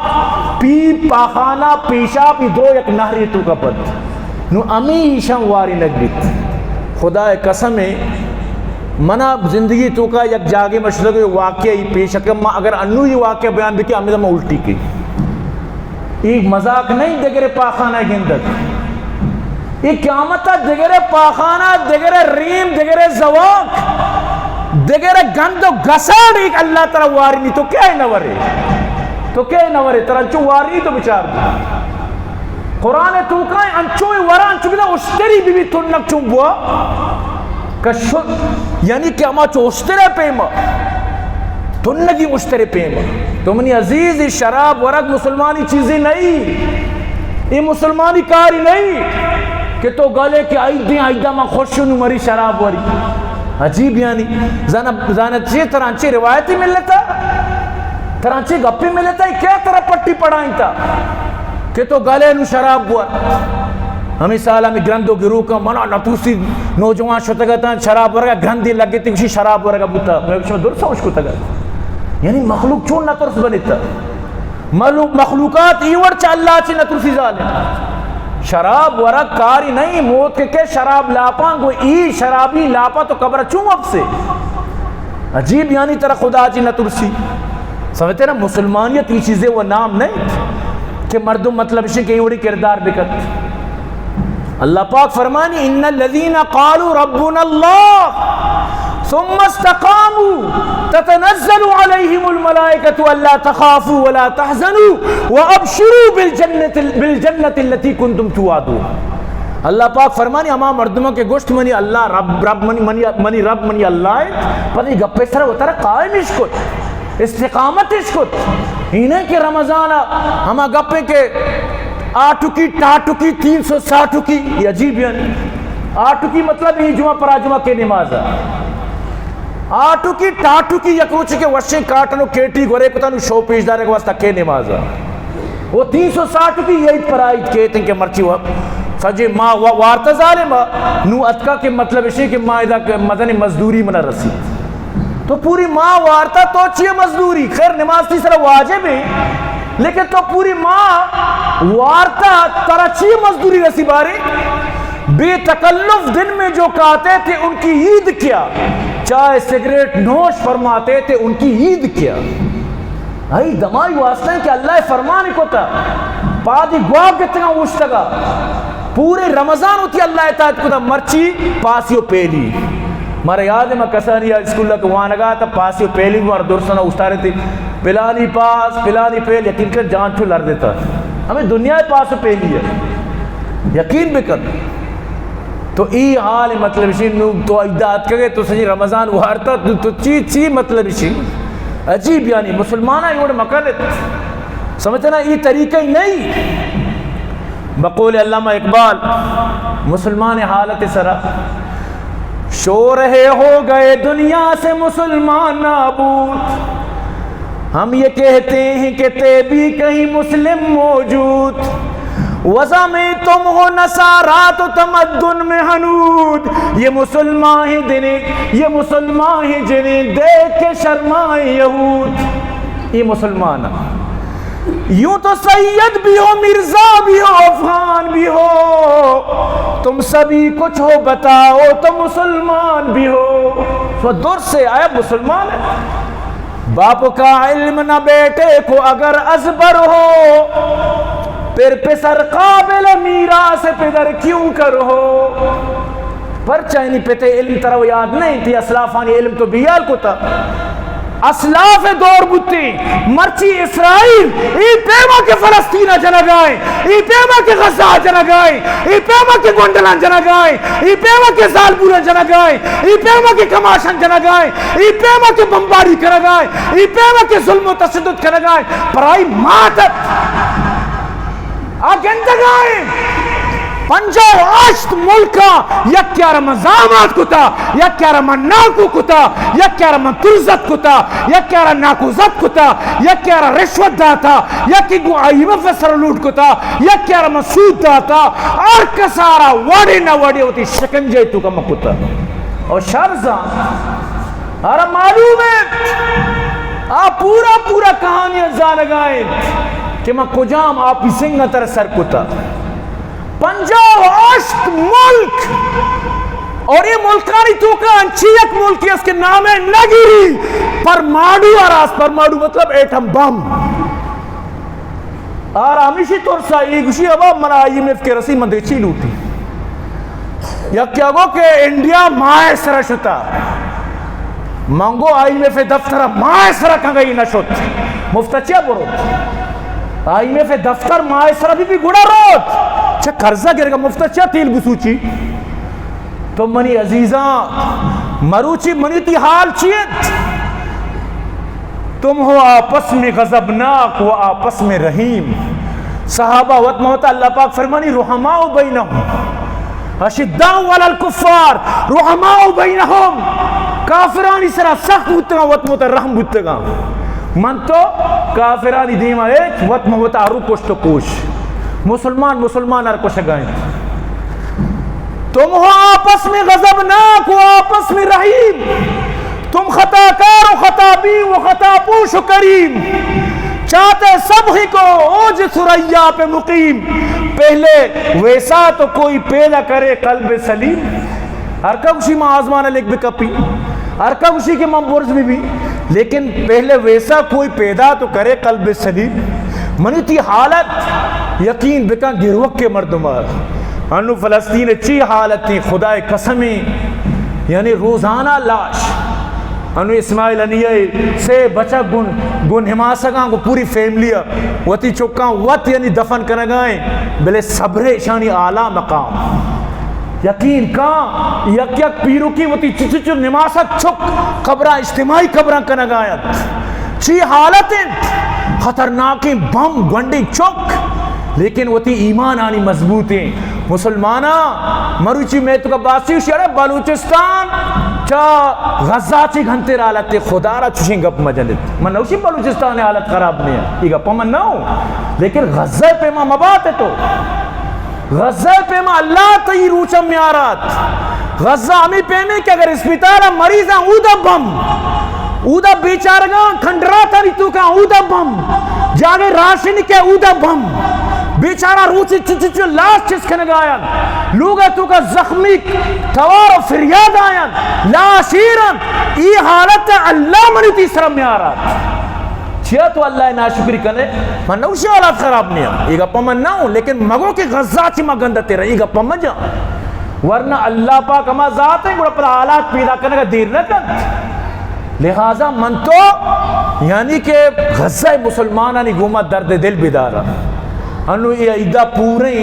پیپ، پاخانہ، پیشاب، ای درو یک نهری توکا پد۔ نو ہمے ایشاں وارینگ بیت۔ خدا قسم ہے، منا زندگی توکا یک جاگے مشتگ واقعہ ای پیش اتکا، ما اگر انو یہ واقعہ بیان بکی، ہمیں ما الٹی کی۔ ای مذاق نہیں، دگرے پاخانہ گندگ۔ ای قیامت دگرے پاخانہ، دگرے ریم، دگرے زواک، دگرے گند و گساڑ، ای اللہ ترا وارینی، تو کیا نورے؟ تو کیا نورے؟ ترا چو وارینی تو بچار۔ قرآن توکا انچو ورا، انچو بدا اشتری بی بی تنک چون بوا۔ کشو، یعنی کہ ہما چو اشترے پیما، تنگی اشترے پیما۔ تو منی عزیز، یہ شراب ورگ مسلمانی چیزی نہیں، یہ مسلمانی کاری نہیں کہ تو گلے کہ عید دیں، عیدہ من خوش نو مری شراب وری۔ عجیب یعنی، زانا، زانا چی ترانچی روایتی ملتا، ترانچی گپی ملتا، کیا ترا پٹی پڑھائیں تا؟ کہ تو گلے نو شراب بور۔ ہمیں سال ہمیں گرند و گروکاں منا نتوسی نوجوان شتگتاں شراب ورگا، گرندی لگتی کشی شراب ورگا بوتا۔ میں شما درست سوچ کتگا۔ یعنی مخلوق چون نترس بنتا؟ مخلوق، مخلوقات ای وڑ چا اللہ چی نترسی ظالم۔ شراب ورگ کاری نہیں، موت کے، کے شراب لاپاں گو ای شرابی لاپا تو قبر چون وپسے؟ عجیب یعنی ترا خدا چی نترسی۔ سمجھتے نا، مسلمانیت یہ چیزیں وہ نام نہیں کہ مردم مطلب شے کہ یہ وڑی کردار بکت۔ اللہ پاک فرمانی، ان الذين قالوا ربنا الله ثم استقاموا تتنزل عليهم الملائكة الا تخافوا ولا تحزنوا وابشروا بالجنة، بالجنة التي كنتم توعدون۔ اللہ پاک فرمانی، ہما مردماں کہ گوشت منی اللہ رب، رب منی، منی، منی رب منی اللہ انت، پدا اے گپے سرا وتارا قائم اش کت، استقامت اش کت۔ اینہ کہ رمضان ء ہما گپے کہ آٹکی، ٹاٹکی، تین سو ساٹکی، یہ عجیب یعنی۔ آٹکی مطلب اے جمعہ پرا جمعہ کے نماز ء۔ آٹکی، ٹاٹکی، یک روچے کہ وشیں کاٹن و کیٹی گورے کتا نو شو پیش دارے واسطہ کے نماز ء۔ وہ تین سو ساٹکی عید پر عید کیت کہ مرچی و سجے ما و-، وارتا ظالم ء۔ نو اتکا کہ مطلب اشی کہ ما ادا کہ مزن مزدوری منا رسیت۔ تو پوری ماہ وارتا، تو چی مزدوری؟ خیر، نماز تئی سرا واجب ہے، لیکن تو پوری ماہ وارتا، ترا چی مزدوری رسی بارے؟ بے تکلف دن میں جو کھاتے تھے ان کی عید کیا، چائے سگریٹ نوش فرماتے تھے ان کی عید کیا؟ ای دمائی واسطہ کہ اللہ فرمان کتا، پادی گواہ گتگا اوشتگا، پورے رمضان ہوتی اللہ اطاعت کتا، مرچی پاسی و پیلی۔ مارا یاد ہے، ما کسانی اسکول کے وانگا تا، پاسی و پیلی مارا درسنا استارے تھی، پلانی پاس، پلانی پیل، یقین کر جان چو لر دیتا۔ ہمیں دنیا پاس و پیلی ہے، یقین بکن۔ تو ای حال مطلب شی نو تو ادا اتکگے تو سجی رمضان وارتا تو، تو چی، چی مطلب شی؟ عجیب یعنی مسلمانا یوڑ مکن ات۔ سمجھتے نا، ای طریقہ ہی نہیں۔ بقول علامہ اقبال، مسلمان حالت سرا، شو رہے ہو گئے دنیا سے مسلمان نابود، ہم یہ کہتے ہیں کہ تھے بھی کہیں مسلم موجود، وضع میں تم ہو نصارا تو تمدن میں ہنود، یہ مسلمان ہیں دنیں، یہ مسلمان ہیں جنیں دیکھ کے شرمائیں یہود۔ یہ مسلمان یوں تو سید بھی ہو، مرزا بھی ہو، افغان بھی ہو، تم سبھی کچھ ہو، بتاؤ تو مسلمان بھی ہو۔ سو دور سے آیا مسلمان ہے۔ باپ کا علم نہ بیٹے کو اگر ازبر ہو، پھر پسر قابل میراث پدر کیوں کر ہو۔ پرچا یعنی پتے علم ترا یاد نہیں، تی اسلافانی علم تو بیال کتا۔ اسلاف دور بوتیں، مرچی اسرائیل، ای پیما کہ فلسطین جنگائیں، ای پیما کہ غزہ جنگائیں، ای پیما کہ گونڈلان جنگائیں، ای پیما کہ زالبولان جنگائیں، ای پیما کہ کماشان جنگائیں، ای پیما کہ بمباری کنگائیں، ای پیما کہ ظلم و تشدد کنگائیں، پرائی ماتت۔ آ گندگائیں پنجاہ و ہشت ملکاں، یکیارا من زامات کتا، یکیارا من ناکو کتا، یکیارا من ترزت کتا، یکیارا ناکوزت کتا، یکیارا رشوت داتا، یکی گوں آئی ایم ایف سر لوٹ کتا، یکیارا من سود داتا، ہر کسارا وڑے نہ وڑے وتی شکنجے تو کم کتا۔ اور شرزان آرا معلوم انت، آ پورا پورا کہانی زانگا انت کہ من کجام آپی سنگ تر سر کتا۔ پنجاہ و ہشت ملک، اور یہ ملکانی توکا انچی یک ملکی است کہ نام نگیری، پرماڑو آراس، پرماڑو مطلب ایٹم بم۔ آرا ہمیشی ترسا، ای گوشی ابا منا آئی ایم ایف کے رسی من دگہ چی لوٹی۔ یکیا گو کہ انڈیا ماہ سرا شتا۔ من گو آئی ایم ایف دفتر ماہ سرا کنگئی نہ شت۔ مفت چیا بروت؟ آئی ایم ایف دفتر ماہ سرا بھی، بھی گڑا روت۔ چہ قرضہ گرگا مفت چیا تیل بسوچی؟ تو منی عزیزاں، مروچی منی تی حال چی انت؟ تم ہو آپس میں غضبناک و آپس میں رحیم۔ صحابہ وت مہ وت، اللہ پاک فرمانی، رحماء بینہم، اشداء علی الکفار، رحماء بینہم۔ کافرانی سرا سخت بوتگاں، وت مہ وت رحم بوتگاں۔ من تو کافرانی دیما ایک وت مہ وت آرو کشت و کوش۔ مسلمان مسلمان ار کشگائیں۔ تم ہو آپس میں غضبناک و آپس میں رحیم، تم خطا کار و خطا بین و خطا پوش و کریم، چاہتے سب ہی کو اوج ثریا پہ مقیم۔ پہلے ویسا تو کوئی پیدا کرے قلب سلیم۔ ہر کا گوشی ما آزمان لکھ بکپی، ہر کا گوشی کہ من برز بھی بھی، لیکن پہلے ویسا کوئی پیدا تو کرے قلب سلیم۔ منی تی حالت یقین بکن گروک کے مردم آ۔ انو فلسطین چی حالت ہیں، خدائے قسم ہیں، یعنی روزانہ لاش۔ انو اسماعیل ہنیہ سے بچک گن، گن نماسگاں، گو پوری فیملی وتی چکاں وت یعنی دفن کنگائیں، بلے صبر ایشانی اعلیٰ مقام۔ یقین کاں یک یک پیروکی وتی چچو چو نماسگ چک قبراں، اجتماعی قبراں کنگایت۔ چی حالت انت؟ خطرناکیں بم گونڈیں چک، لیکن وتی ایمان آنی مضبوط ہیں۔ مسلماناں، مروچی میں تو کا باسی شڑے بلوچستان چا غزہ چی گھنتے حالت، خدا را چشیں گپ مجنت۔ من نوشی بلوچستان حالت خراب نہیں ہے، یہ گپ من نہ ہوں، لیکن غزہ پیما مبات ہے تو غزہ پیما اللہ تئی روچ میارات۔ غزہ ہمیں پیمیں کہ اگر اسپتال مریضاں اودا بم، اودا بیچارگاں کھنڈراتانی توکا اودا بم، جاگے راشن کے اودا بم، بیچارہ روچی چچ چچ لاش چس کنگایان، لوگا توکا زخمی توار و فریاد آیان، لاش ایران، ای حالت اللہ منی تیسرا میارات۔ چیا تو اللہ ناشکری کنے؟ من نوشی حالات خراب نہیں ہیں، یہ گپا من نہ ہوں، لیکن مگو کہ غزہ چی ما گندہ تیرا، یہ گپا من جا۔ ورنہ اللہ پاک ہما ذات ہے، گڑا پدا حالات پیدا کرنے کا دیر نہ کن۔ لہذا من تو یعنی کہ غزہ مسلمانانی گوما درد دل بدارا۔ انو یہ ایدا پورے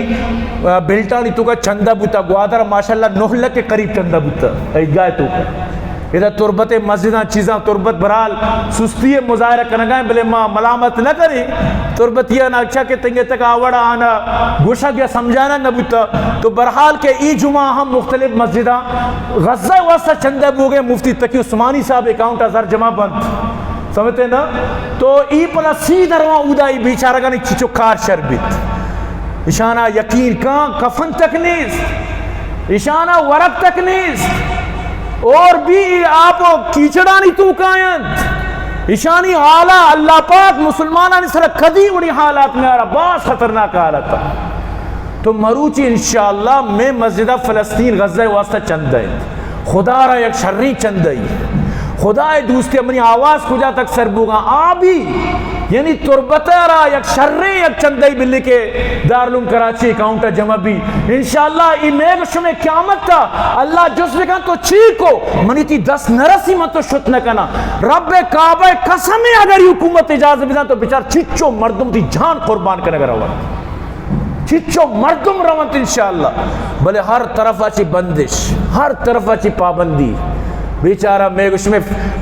بلٹانی توکا چندہ بوتا، گوادر ماشاءاللہ نو لکھ کے قریب چندہ بوتا ایدگاہ توکا۔ ادا تربت مسجداں چیزاں تربت برحال سستی مظاہرہ کنگا ہیں، بلے ما ملامت نہ کریں۔ تربتیاں اچھا کہ تنگے تک آوڑا آنا گوشگ یا سمجھانا نہ بوتا۔ تو برحال کہ ای جمعہ ہم مختلف مسجداں غزہ واسطہ چندہ بوگے، مفتی تقی عثمانی صاحب اکاؤنٹ ہزار جمع بنت، سمجھتے نا؟ تو ای پدا سی درواں اودا ای بیچارگانی چچو کار شر بیت۔ اشانا یقین کاں کفن تک نیست، اشانا ورق تک نیست، اور بھی آپ و کیچڑانی توکاینت۔ اشانی حالا اللہ پاک مسلمانانی سر کدی وڑی حالات میارا، باز خطرناک حالت۔ تو مروچی انشاءاللہ میں مسجد فلسطین غزہ واسطہ چندہ انت۔ خدا را یک شریں چندہ ای۔ خدا دوستی منی آواز کجا تک سر بوگا آ بھی، یعنی تربت را یک شریں یک چندہ ای بلی کے دارالعلوم کراچی اکاؤنٹ جمع بھی۔ انشاءاللہ ای میگ شمے قیامت تا اللہ جس بکن تو چی کو، منی تی دست نرسی من تو شت نہ کنا۔ رب کعبہ قسم اگر ای حکومت اجازت بدن تو بچار چچو مردم تی جان قربان کنگ روا۔ چچو مردم رونت انشاءاللہ، بلے ہر طرف چی بندش، ہر طرف چی پابندی۔ بیچارہ میں گوش میں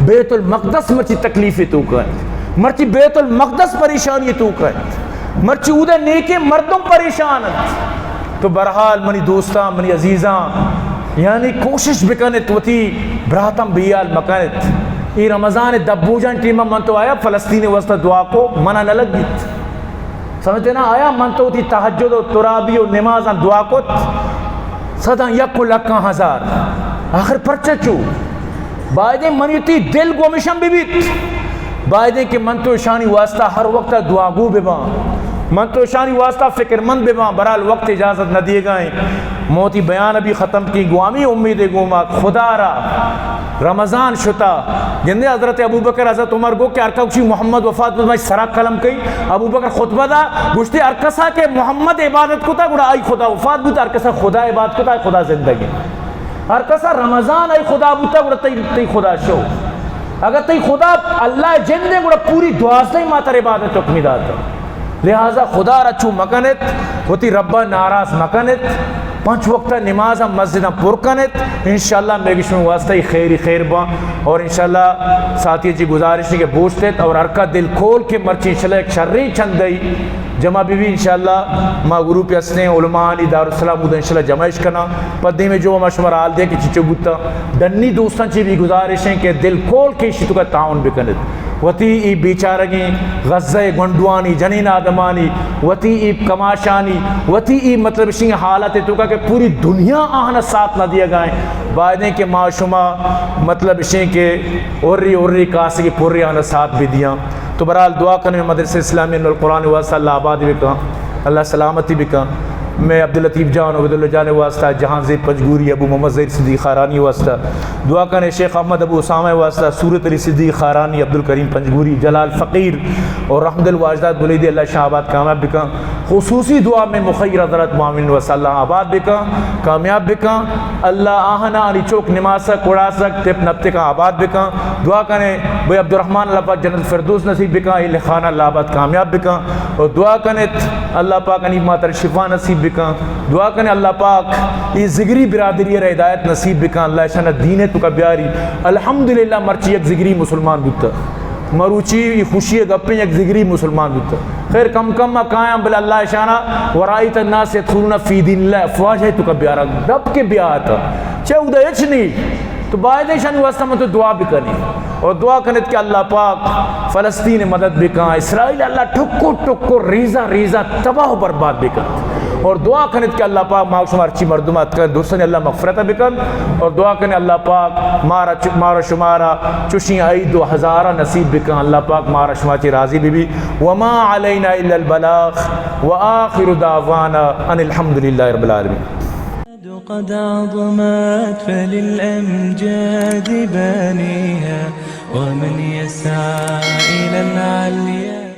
بیت المقدس مرچی تکلیف توکا انت، مرچی بیت المقدس پریشانی توکا انت، مرچی اودے نیکیں مردم پریشان انت۔ تو برحال منی دوستاں، منی عزیزاں، یعنی کوشش بکنت وتی براتاں بیال مکنت۔ ای رمضان دبوجان ٹیمہ من تو آیا فلسطین واسطہ دعا کو، منا نہ لگیت۔ سمجھتے نا؟ آیا من تو وتی تہجد و ترابی و نمازاں دعا کت، صداں یک و لکاں ہزار۔ آخر پرچہ چو؟ بایدیں منی تی دل گومشن ببیت۔ بایدیں کہ من تو اشانی واسطہ ہر وقت دعاگو بباں، من تو اشانی واسطہ فکرمند بباں۔ برحال وقت اجازت نہ دیگا ہیں۔ موتی بیان ابھی ختم کی، گوامی امید گوما خدا را رمضان شتا۔ گندے حضرت ابوبکر، حضرت عمر گو کہ ہر کسی محمد وفات بوت، مش سرا قلم کئی۔ ابوبکر خطبہ دا، گوشتی ہر کسا کہ محمد عبادت کتا، گڑا آئی خدا وفات بوت، ہر کسا خدا عبادت کتا، آئی خدا زندگی۔ ہر کسا رمضان آئی خدا بوتا، گڑا تئی، تئی خدا شو۔ اگر تئی خدا اللہ جندے، گڑا پوری دوازدہ ماہ تر عبادت حکمی داتا۔ لہذا خدا را چو مکنت، وتی ربا ناراض مکنت، پنچ وقت نماز ہم مسجد ہم پر کنت۔ انشاءاللہ میں گشوں واسطہ ہی خیری خیر باں۔ اور انشاءاللہ ساتھی جی گزارش ہے کہ بوشتت اور ہر کا دل کھول کے مرچی انشاءاللہ ایک شریں چندئی جمع بی بی۔ انشاءاللہ ما گروپ ہستیں علماء آنی دارالسلام بودا انشاءاللہ جمعش کنا۔ پدی میں جو ہما شمار حال دے کہ چچو بوتا۔ ڈنی دوستاں چی بھی گزارش ہیں کہ دل کھول کے اشی تو کا تعاون بکنت۔ وتی ای بیچارگیں غزہ گونڈوانی، جنین آدمانی، وتی ای کماشانی، وتی ای مطلب اشیں حالت توکا کہ پوری دنیا آہنا ساتھ نہ دیا گائیں۔ بایدیں کہ ما شما مطلب اشیں کہ اوری اوری کاسگی پوری آہنا ساتھ بھی دیاں۔ تو برحال دعا کنیں مدرسہ اسلامی القرآن واسطہ اللہ آباد بکن، اللہ سلامتی بکن۔ میں عبداللطیف جان، عبیداللہ جان واسطہ، جہانزیب پنجگوری، ابو محمد ظہیر صدیق خارانی واسطہ، دعا کنے شیخ احمد ابو اسامہ واسطہ، صورت علی صدیق خارانی، عبدالکریم پنجگوری، جلال فقیر اور رحمد الواجداد بلیدی، اللہ شاہ آباد کامیاب بکن۔ خصوصی دعا میں مخیر حضرت معاون واسطہ، اللہ آباد بکن، کامیاب بکن۔ اللہ آہنا آنی چوک نماسک، کڑاسک، تپ نپتکاں آباد بکن۔ دعا کنے بھئی عبدالرحمن، اللہ پاک جنت فردوس نصیب بکن، اہل خانہ اللہ آباد کامیاب بکن۔ اور دعا کنت اللہ پاک انی ماتر شفا نصیب بکن۔ دعا کنے اللہ پاک یہ ذگری برادری را ہدایت نصیب بکن، اللہ اشان دین توکا بیاری۔ الحمدللہ مرچی یک ذگری مسلمان بوتا، مروچی یہ خوشی گپیں، یک ذگری مسلمان بوتا۔ خیر کم کم ما کایاں، بلے اللہ اشانا ورائیت الناس یدخلون فی دین اللہ افواجہ توکا بیارا، ڈب کے بیا آتا۔ چہ اودا ہچ نہیں، تو باید اشانی واسطہ من تو دعا بکنی اور دعا کنت کہ اللہ پاک فلسطین مدد بکن، اسرائیل اللہ ٹکو ٹکو، ریزہ ریزہ تباہ و برباد بکن۔ اور دعا کنت کہ اللہ پاک ما شما ہرچی مردم اتکن درستانی اللہ مغفرت بکن۔ اور دعا کنے اللہ پاک مارا چ-، مارا شمارا چوشیں عید و ہزارہ نصیب بکن۔ اللہ پاک مارا شما چی راضی بی بی۔ وما علینا الا البلاغ وآخر دعوانا ان الحمدللہ رب العالمین۔ قد عظمت فللأمجاد بانيها، ومن يسعى إلى العليا